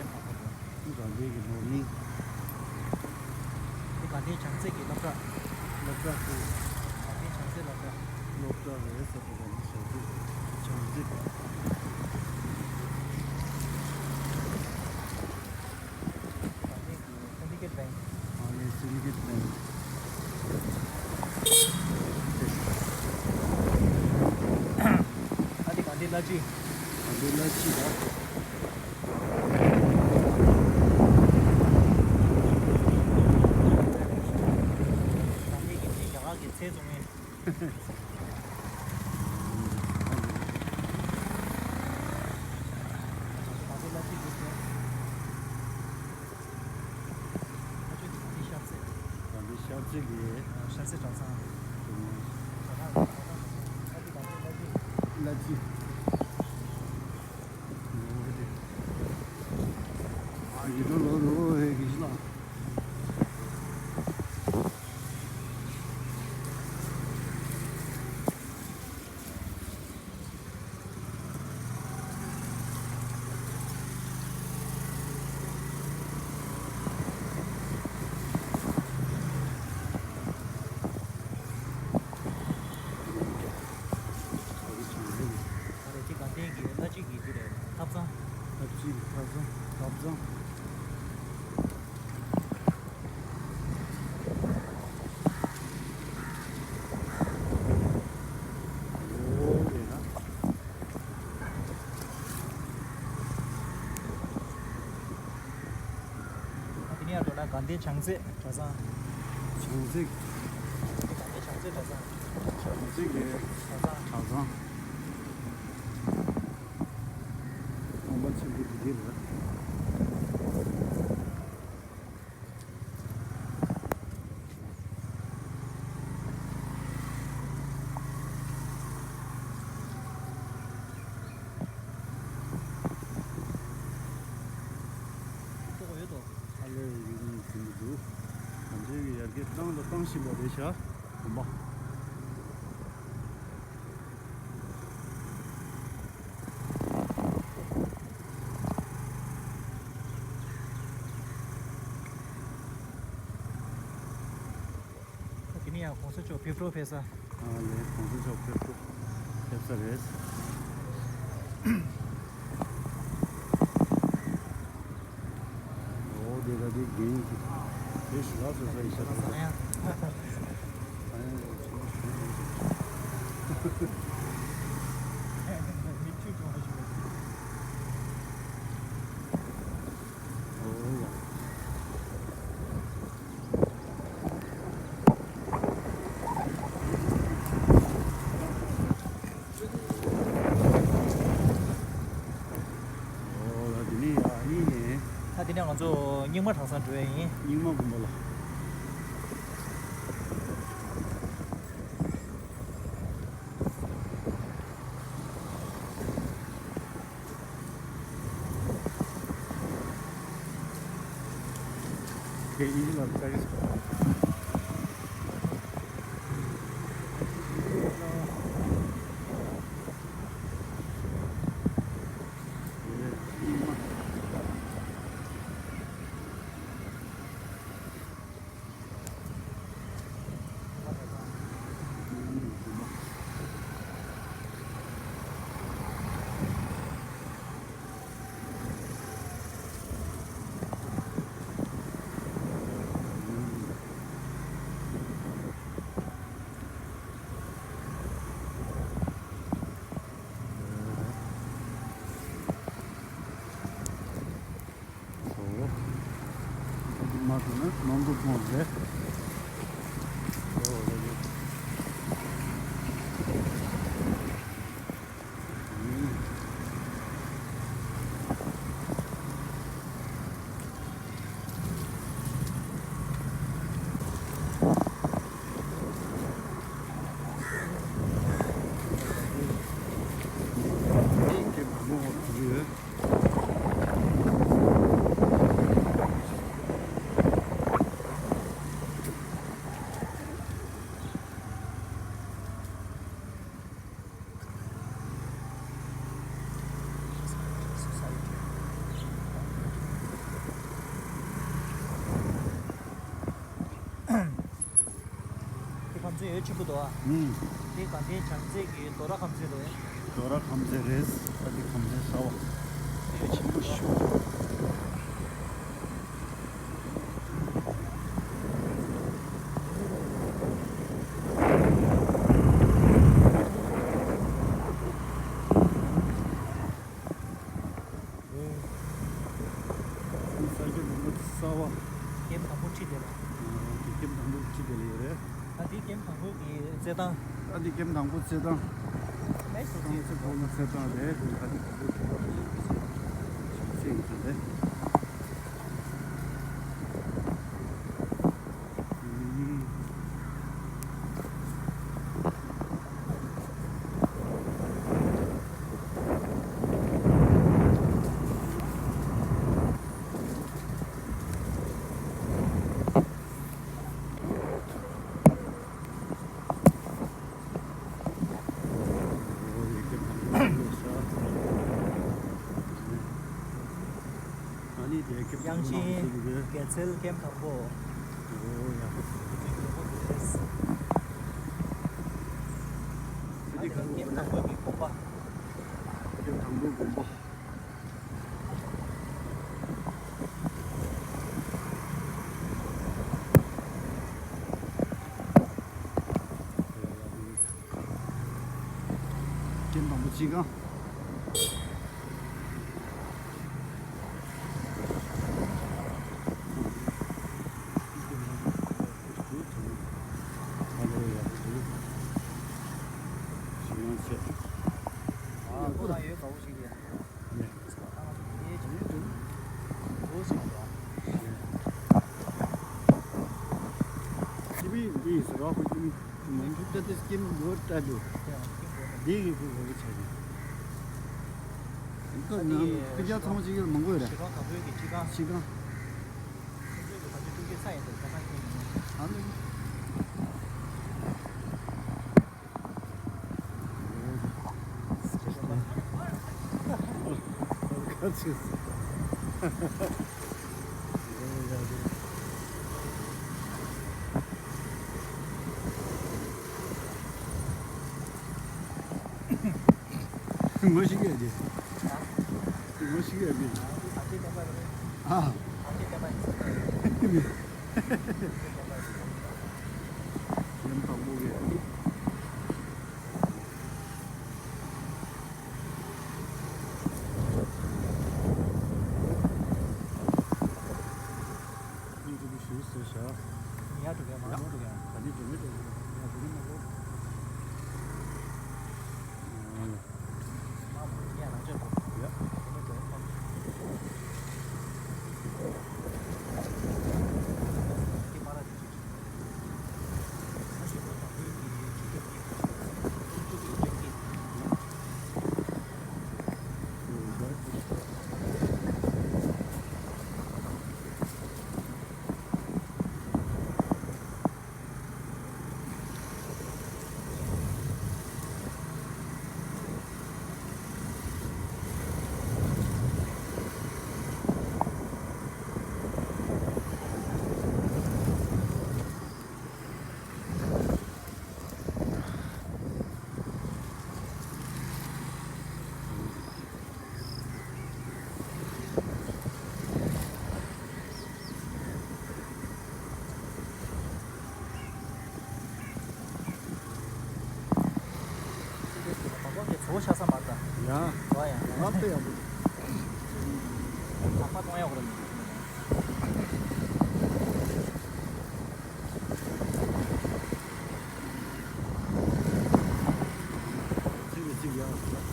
དགའ་ལྡན་གྱི་ནོར་གླིང་། དེ་དགའ་ལྡན་བྱང་རྩེ་གི་སློབ་གྲྭ། སློབ་གྲྭ་དེ། དགའ་ལྡན་བྱང་རྩེ་སློབ་གྲྭ། སློབ་གྲྭ་རེད་ཟེར་དུས་དགའ་ལྡན་བྱང་རྩེ། བྱང་རྩེ། དགའ་ལྡན་གྱི་Syndicate Bank། ཨ་ནི་Syndicate Bank། ཨ་ནི་དགའ་ལྡན་གླ་སྤྱི། དགའ་ལྡན་གླ་སྤྱི་ལ། དགའ་ལྡན་གྱི་རྒྱ་གར་གྱི་ཚལ་བཙོང་མཁན། ང་ཚོ་གླ་སྤྱི་འདུག་ཟེར། ཨ་ཅོ་འདི་ཤར་རྩེ། ཨ་འདི་ཤར་རྩེ་གི། ཤར་རྩེ་གྲྭ་ཚང་། གྲྭ་ཚང་། ཨ་ཅོ་གྲྭ་ཚང་གླ་སྤྱི། གླ་སྤྱི། ཨ་ཡི་འགྲོ་ལོ་རོ་ཧེ་གི་ཤི་ལ། ཨ་རེ་ཅིག་ག་བསྟན་གྱི་ལྷ་གཅིག་གི་དེ་རེད་ཐབ་ཚང་། ལྷ་གཅིག་གི་ཐབ་ཚང་། ཐབ་ཚང་། དེ་ནས་ཡར་འགྲོ་ན་དགའ་ལྡན་བྱང་རྩེ་གྲྭ་ཚང་། བྱང་རྩེ། དགའ་ལྡན་བྱང་རྩེ་གྲྭ་ཚང་། བྱང་རྩེ་གི་གྲྭ་ཚང་། གྲྭ་ཚང་། དགོན་པ་ཆེན་པོ་འདི་གི་རེད། ཨ་ལས་ཡུལ་མི་ཟིན་གྱི་འདུག་གང་ཅིའི་ཡར་རྒྱས་བཏང་དང་བཏང་བཞིན་པ་རེད་ཤག་དགོན་པ། ཡང་གོང་ས་མཆོག་ཕེབས་འགྲོ་ཕེབས་ས། ཨ་ལས། གོང་ས་མཆོག་ཕེབས་འགྲོ་ཕེབས་ས་རེད། འོ་དེ་ག་དེ་རྒན་གྱི་དེ་ཞི་ལ་སོ་སོ་ཡི་ཤ་ཚ་ཚ། ཨ་ཡང་ལས་ཆེན་པོ་ཞུ་ཡོད་ཟེར། འོ་ཡ། འོ་ལ་དེ་ནས་ཡ་ཨ་ནི་ནས། ད་དེ་ནས་ང་ཚོ་རྙིང་མ་གྲྭ་ཚང་འགྲོ་ཡ་ཡིན། རྙིང་མ་དགོན་པ་ལ། མ་སོང་ན་ནང་དུ་སོང་རེད། དེ་ཁམས་ཚན་ཡོད་ཆེན་པོ་འདུག་ཨ། ཨུམ། དེ་དགའ་ལྡན་བྱང་རྩེ་གི་རྡོ་ར་ཁམས་ཚན་རེད། རྡོ་ར་ཁམས་ཚན་རེད། ཨ་དེ་ཁམས་ཚན་གསར་བ་ཡོད་ཆེན་པོ་ཞིག་ས་སྐྱ་དང་པོ་གསར་བ། ཀེམ་དང་པོ་ཁྲི་དེ་ལ། ཨ་ཀེམ་དང་པོ་ཁྲི་དེ་ལ་ཡོད་རེད། ཨ་དེ་ཀེམ་དང་པོ་གི་རྩེད་ཐང་། ཨ་དེ་ཀེམ་དང་པོ་རྩེད་ཐང་། ཨེ་སོ་སོའི་རྩེད་ཐང་། རྩེད་ཐང་རེད། ཨ་དེ་ཀེམ་དང་པོ་རྩེད་ཐང་རེད། ཨ་ནི་དེ་ཀེམ་དང་པོ་ནང་བཞིན་གྱི་རེད། དགེ་ཚལ་ཀེམ་དང་པོ། ཨོ་ཡ། དེ་ག་རེ་ཀེམ་དང་པོ་གི་དགོན་པ། ཀེམ་དང་པོ་དགོན་པ། ཀེམ་དང་པོ་སྤྱི་ཁང་། ཨ་ཁོ་ན་ཡོད་དགའ་བོ་ཞིག་རེད། ནས། ཨ་ནི་འདུག་ཨ་ནི་འདུག་འདུག་ཟེར་གྱི་འདུག་ཨ། ནས། ཅི་བི་འདི་ཟེར་བ་ཁོ་ཅི་མི་མི་འདུག་ད་དེ་སྐྱེམས་འགོ་བཀྲ་འདུག་ཨ་ནི་འདི་གི་ཁོ་འགོ་བོ་ཆགས་ཀྱི། ཁོ་ཨ་ནི་ནང་ཕི་རྒྱ་ཚང་མ་ཅིག་ཡོད་མང་པོ་ཡོད་རེད། ཞི་ཁང་དང་པོའི་གི་སྤྱི་ཁང་། སྤྱི་ཁང་། ཁྱེད་ཚོའི་གི་ད་ལྟ་ཀུན་གྱི་ས་ཡིན་འདུག་ད་ཁ་ཁྱེད་ཡིན། ཨ་ནི། ངོ་ཤེས་ཀྱི་ཡོད་དེ། ངོ་ཤེས་ཀྱི་ཡོད་དེ། ཨ། ཡང་དང་པོ་གི། ཡིན་གྱི་ཞུ་ཟེར་བྱ། ཡ་འགྲོ་གི་མ་འགྲོ་གི། ག་ནས་འགྲོ་མི་འགྲོ་གི། ཡ་འགྲོ་གི་མ་འགྲོ། ཨ་ཡ། མ་འགྲོ་ཡ་རང་ཅག་འགྲོ། ཡ། ག་ནས་འགྲོ་ཡ་འགྲོ། དེ་མ་ར། ཚོ་ཆ་ས་མ་ད། ཡ། ཨོ་ཡ། ང་ལྟ་ཡག་པོ་འདུག་ལྷག་མ་གཏོང་ཡག་པོ་རེད། ཚིག་གི་ཚིག་ཡག་པོ་འདུག་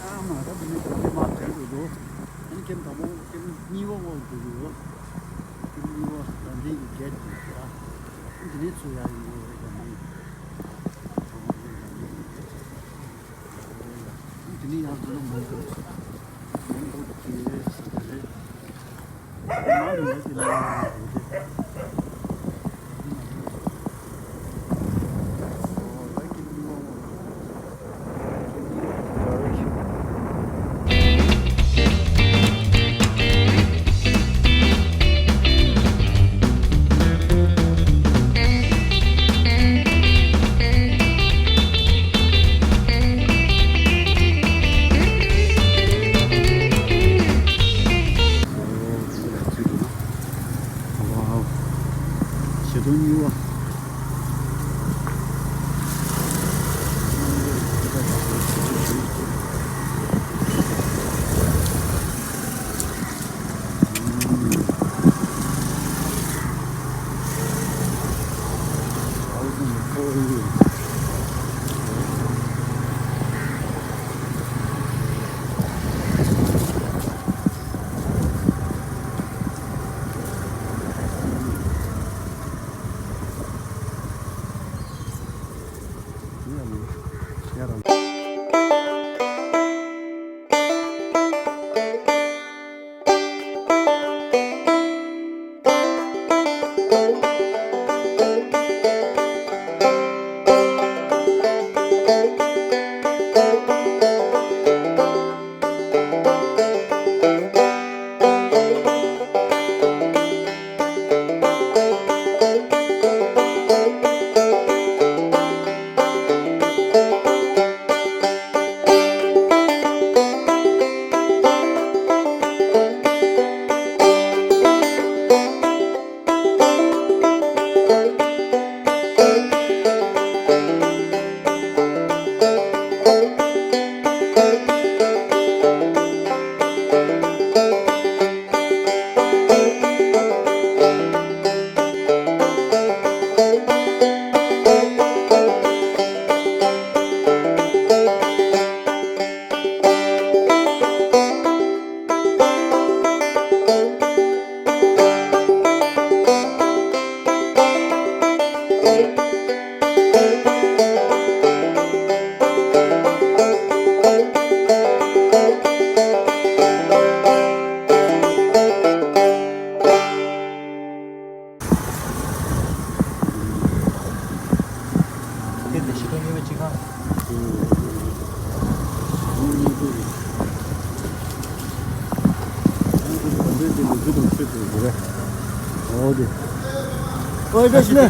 ཨ་མ་རབ་ནི་དེ་མ་དྲན་དགོས་འདུག་ཨ་ནི་ཀེམ་དང་པོ་ཀེམ་གཉིས་པ་འོག་ཏུ་ཡོད། ཀེམ་གཉིས་པ་རང་བཙན་གྱི་གེད་དེ་ར། ཨ་ནི་དེ་ནས་ཚུར་ཡར་ཡོང་དགོས་རེད་རང་བཙན། རང་བཙན་གྱི་གེད་དེ། ཨ་ནི་དེ་ནས་ཡར་འགྲོ་ན་མོན་གྷོ། མོན་གྷོ་དེ་ས་དེ་རེད། ཝའོ། བྱེ་ཐང་གཉིས་པ། ཞི་ཁྲོ་གཉིས་པ་གཅིག་ཁ། ཨོ་དེ། ཨོ་དེ་ཤི་ལེ།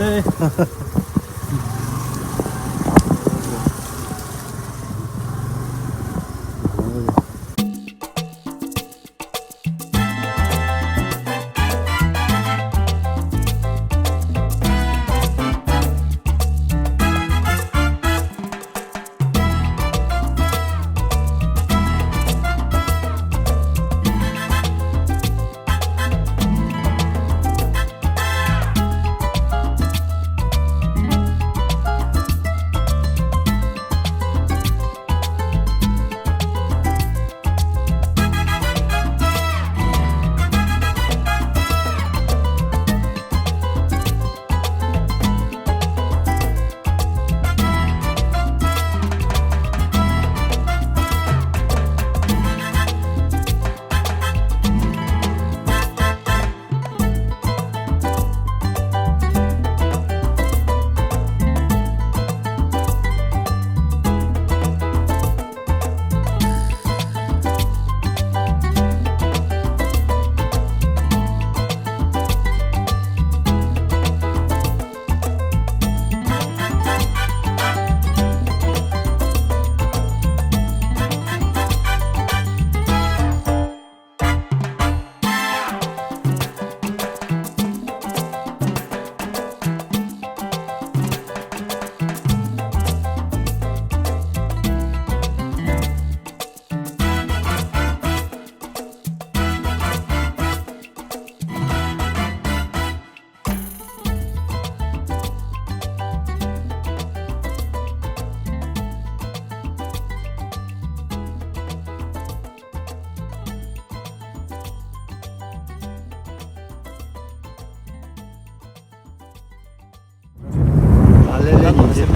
ཨ་ལེ་ལེ་ཉིན་བྱེད། ད་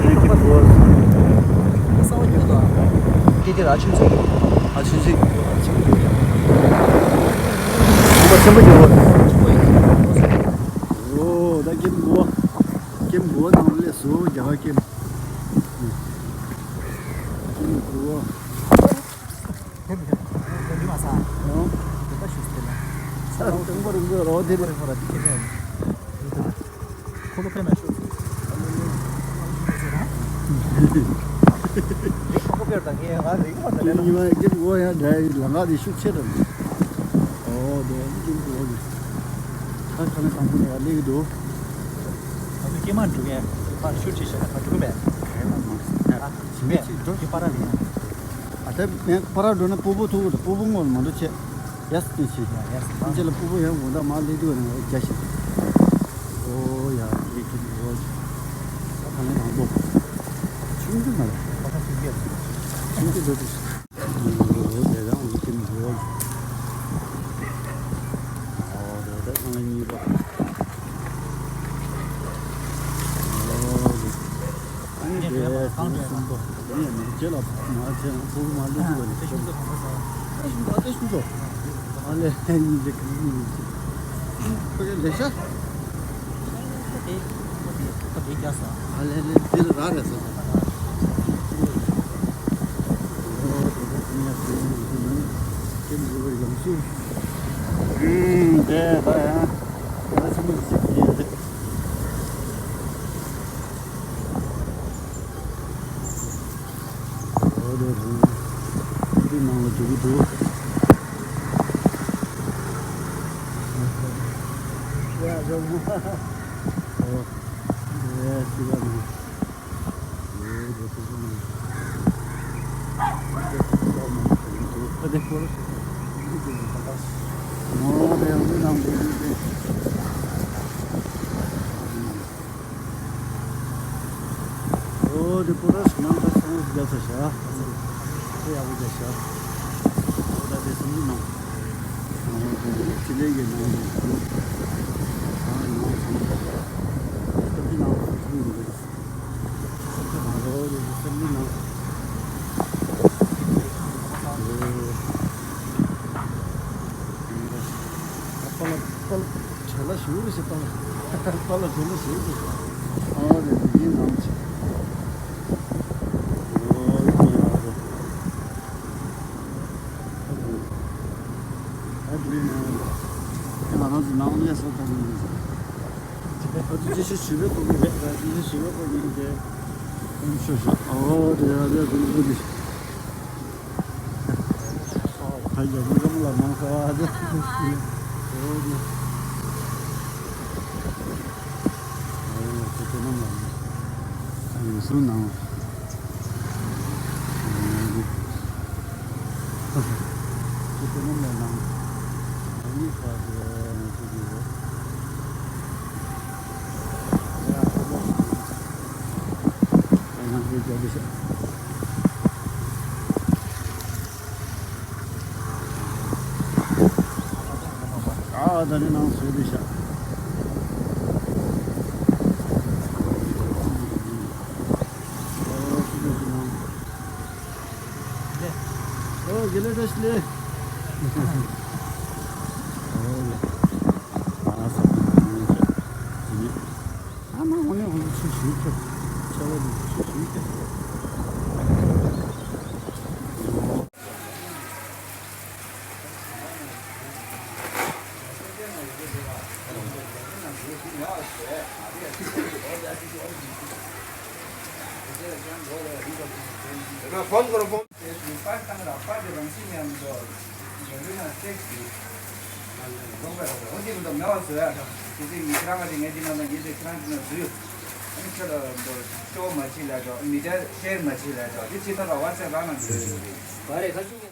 དེ་ཁྱེད་ཚོ། ཁྱེད་ཚོ་ར་ཆུང་ཚེ། ཨ་ཆུང་ཚེ། ཁྱུང་པ་ཆེན་པོ་རྒྱལ་བོ། ཨོ་ད་ཀེམ་གོ། ཀེམ་གོ་ནང་ལས་སོ་རྒྱ་གར་ཀེམ། ཀེམ་གོ། ཐེབས་ཐེབས། ཐེབས་མ་ས། ཨོ། དེ་ལྟ་ཞུས་ཏེ་ལ། ས་རང་དང་པོ་རིང་པོ་རོ་དེ་རེད། ཁོ་ལོ་ཕེབས་མ་ཤོག་ཁོ་ཕེབས་དང་ངས་ང་རིག་མ་དང་ལེན། ཉི་མ་ཀེམ་གོ་ཡང་འདྲ་ཡི་ལ་ང་དེ་ཤུགས་ཆེ་དང་། ཨོ་དེ་ཀེམ་གོ་གི། ཁ་ཁ་ནས་དང་པོ་ནས་ཡར་སླེབས་ཀྱི་འདུག་ང་ཚོ་སྐྱེས་མ་འགྲོ་གི་ཡང་ཕར་ཤུགས་ཆེ་བྱས་ན་ཕར་འགྲོ་གི་མེད། ཨ་ཞིམ་པས་ཅིག་འགྲོ། ཁྱེད་པ་ར་རེད། ཨ་ད་ངས་པ་ར་འགྲོ་ན་སྤོ་བོ་ཐུག་གི་རེད། སྤོ་བོ་ངོ་ལ་མ་འགྲོ་ཆེ། ཡ་སི་ཏི་ཆེ། ཡ་ཡ་སི་ཏི། ཁྱེད་ལ་སྤོ་བོ་ཡང་དགོང་དག་མ་སླེབས་དུས་ནས་རྒྱ་ཞིག་ཨོ་ཡ་ཡེ་ཁྱེད་ཨོ་ད་ནས་དང་པོ། ཆུང་ཆུང་མ་རེད། ཁ་ཁ་ཆུང་ཆུང་ཆུང་ཆུང་འགྲོ་དུས། ཨོ་དེ་རང་ཡེ་ཁྱེད་ཨོ། ཨོ་དེ་ད་ཁང་གཉིས་པ། ཨོ་དེ། ཨ་ནི་དེ་གསུམ་པ། ཨ་ནི་རྗེས་ལ་མ་བྱས་ན་ཕྲུ་གུ་མ་ལུས་ཀྱི་རེད། ཨ་ཤུ་ཚོ་གང་ས། ཨ་ཤུ་ཚོ། ཨ་ལེ་ཨ་ནི་དེ་གང་ཡིན་ཅི། ཁོ་ཚོ་ལེ་ཤ། ཨ་ལེ་ལེ་དེ་ལ་ར་རེད་ཟེར། ཨོ་དེ་ཚོ་ཡང་ཚོ་ཡིན་ཟེར་ན་ནི་དེ་འདྲ་བའི་ལམ་སུ། ཨུམ་དེ་ད་ཡང་ད་ཆེན་པོ་ཞིག་ཡོད་རེད། འོ་དེ་རུ་འདི་ནང་ལ་འཇུག་གི་འདུག་ཡ་རོ་མ། འོ། ཡ་སི་ག་མ། འོ་དེ་སྐོར། འོ་དེ་འདི་ནང་འཇུག་གི་འདུག་འོ་དེ་པོ་ར་སི་ནང་ཁ་སང་རྒྱབ་ས་ཤ། དེ་ཡག་པོ་རྒྱབ་ཤ། འོ་ད་དེ་སུམ་ཅུ་ནང་། ཨོ་དེ་ཅི་ལེ་གི་ནང་དུ་འདུག་ཨ་ནང་སུམ་ཅུ་ནང་སུམ་ཅུ་འདུག་འོ་དེ་སུམ་ཅུ་ནང་། འོ། ཨ་པ་ལ་པ་ལ་བྲེལ་ལ་ཞུ་རེ་ཞེ་པ་ལ། པ་ལ་དེ་ལ་ཞིག་ཨོ་རེད་ཡིན་ནམ་ཅི། ཨོ་ཡིན་ཡོད་རེད། ཨ་དེ་ཡིན་ཡོད་རེད། ང་རང་ཚོ་ནང་ལས་སོ་ད་ནི་ཡིན་ཟེར། ཨ་ཙི་ཅི་ཞིག་ཞུ་བའི་གོ་གི་རེད། ཅི་ཞིག་ཞུ་བའི་གོ་གི་རེད། ཨོ་ཤོ་ཤོ། ཨོ་དེ་ཡ་དེ་དེ་དེ་དེ། ཁ་ཡ་མི་རམ་ལ་མང་ཁ་བ་དེ། ཨོ་དེ། ཨོ་དེ་དེ་ནམ་ལ་ཡིན་སུ་ནང་། དེ་དེ་ནམ་ལ་ནང་། ཨ་ནི་ཁ་དེ་ང་ཚོ་དེ་རེད། ཨ་ད་ནི་ནང་བཟོས་ཏེ་བཞག་ཨོ་དགེ་ལེགས་བཀྲ་ཤིས་བདེ་ལེགས། ཨོ་ལེ། ཨ་ས་ཨ་ནི་ཨ་ནི་འོ་ནི་འོ་ནི་ཆུ་ཞིག་ཁྱོད། ཆ་བ་འདི་ཆུ་ཞིག་ཁྱོད། ཕོན་ཁོ་རང་ཕོན། དེ་ནས་པར་བཏང་ར་པར་གྱི་རང་བཞིན་མཉམ་དུ། རྒྱ་ལུས་ན་སྟེགས་ཀྱི་ལོང་པའི་རོགས་པའི་འོ་དེ་མི་འདུག་མེད་པ་བཟོ་ཡ་དང་དེ་ཚེ་ངས་ཁྱེད་རང་ག་དེ་ངས་དེ་ན་ན་ངས་དེ་ཁྱེད་རང་དེ་ན་བཟོས། ཨ་ནི་ཁྱེད་ལ་ཤོ་མ་བྱེད་ལ་འགྲོ་མི་འདྲ་ཤེར་མ་བྱེད་ལ་འགྲོ་དེ་ཅི་ཐ་ལ་ཝ་ཚེ་རང་ན་བཟོས་ཡོད་རེད། ག་རེ་ཁ་ཆུང་།